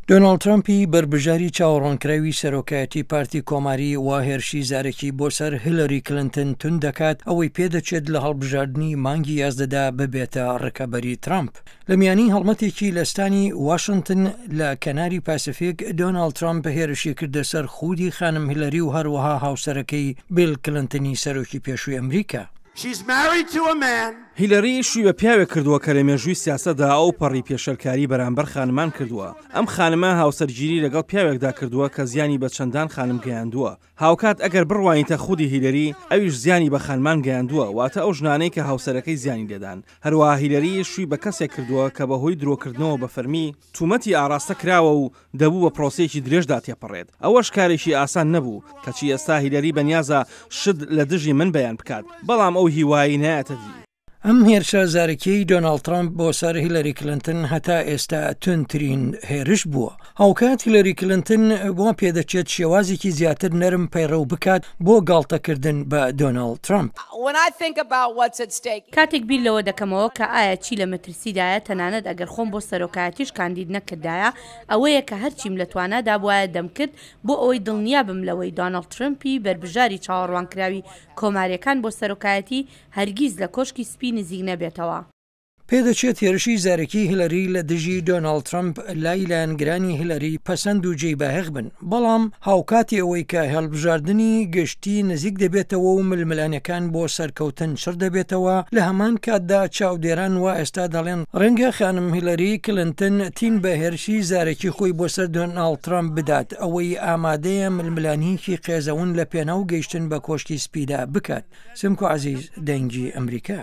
دۆناڵد ترەمپی بەربژاری چاوەڕوانکراوی سەرۆکایەتی پارتی کۆماری وا هێرشی زارەکی بۆ سەر هیلەری کلنتن توند دەکات، ئەوەی پێدەچێت لە هەڵبژاردنی مانگی یازدەدا ببێتە ڕکەبەری ترەمپ. لە میانی هەڵمەتێکی لە ستانی واشنتن لە کەناری پاسیفیک، دۆناڵد ترەمپ هێرشی کردە سەر خودی خانم هیلەری و هەروەها هاوسەرەکەی بیل کلنتنی سەرۆکی پێشووی ئەمریکا. هیلەری شووی بە پیاوێک کردووە کە لە مێژووی سیاسەتدا ئەوپەڕی پێشێلکاری بەرامبەر خانمان کردووە. ئەم خانمە هاوسەرگیری لەگەڵ پیاوێکدا کردووە کە زیانی بە چەندان خانم گەیاندووە. هاوکات ئەگەر بڕوانیتە خودی هیلەری، ئەویش زیانی بە خانمان گەیاندووە، واتە ئەو ژنانەی کە هاوسەرەکەی زیانی لێدان. هەروەها هیلەری شووی بە کەسێک کردووە کە بەهۆی درۆکردنەوە بە فەرمی، تومەتی ئاڕاستە کراوە و دەبوو بە پرۆسەیەکی درێژدا تێپەڕێت، ئەوەش کارێکی ئاسان نەبوو، کەچی ئێستا هیلەری بەنیازە شت لە دژی من بەیان بکات، بەڵام ئەو هیوایەی نایەتە دی. ئەم هێرشە زارەکیەی دۆناڵد ترەمپ بۆ سەر هیلەری کلنتن هەتا ئێستا توندترین هێرش بووە. هاوکات هیلەری کلنتن وا پێدەچێت شێوازێکی زیاتر نەرم پەیڕەو بکات بۆ گاڵتەکردن بە دۆناڵد ترەمپ. کاتێک بیر لەوە دەکەمەوە کە ئایا چی لە مەترسیدایە، تەنانەت ئەگەر خۆم بۆ سەرۆکایەتیش کاندید نەکردایە، ئەوەیە کە هەرچیم لە توانادا بوایە دەمکرد بۆ ئەوەی دڵنیا بم لەوەی دۆناڵد ترەمپی بەربژاری چاوەڕوانکراوی کۆمارییەکان بۆ سەرۆکایەتی هەرگیز لە کۆشکی سپی نزیک نەبێتەوە. پێدەچێت هێرشی زارەکی هیلەری لە دژی دۆناڵد ترەمپ لای لایەنگرانی هیلەری پەسەند و جێی بایەخ بن، بەڵام هاوکاتی ئەوەی کە هەڵبژاردنی گشتی نزیک دەبێتەوە و ململانێکان بۆ سەرکەوتن چڕ دەبێتەوە، لە هەمان کاتدا چاودێران وا ئێستا دەڵێن ڕەنگە خانم هیلەری کلنتن تین بە هێرشی زارەکی خۆی بۆ سەر دۆناڵد ترەمپ بدات، ئەوەی ئامادەیە ململانێیەکی قێزەون لە پێناو گەیشتن بە کۆشکی سپیدا بکات. سمکۆ عەزیز، دەنگی ئەمریکا.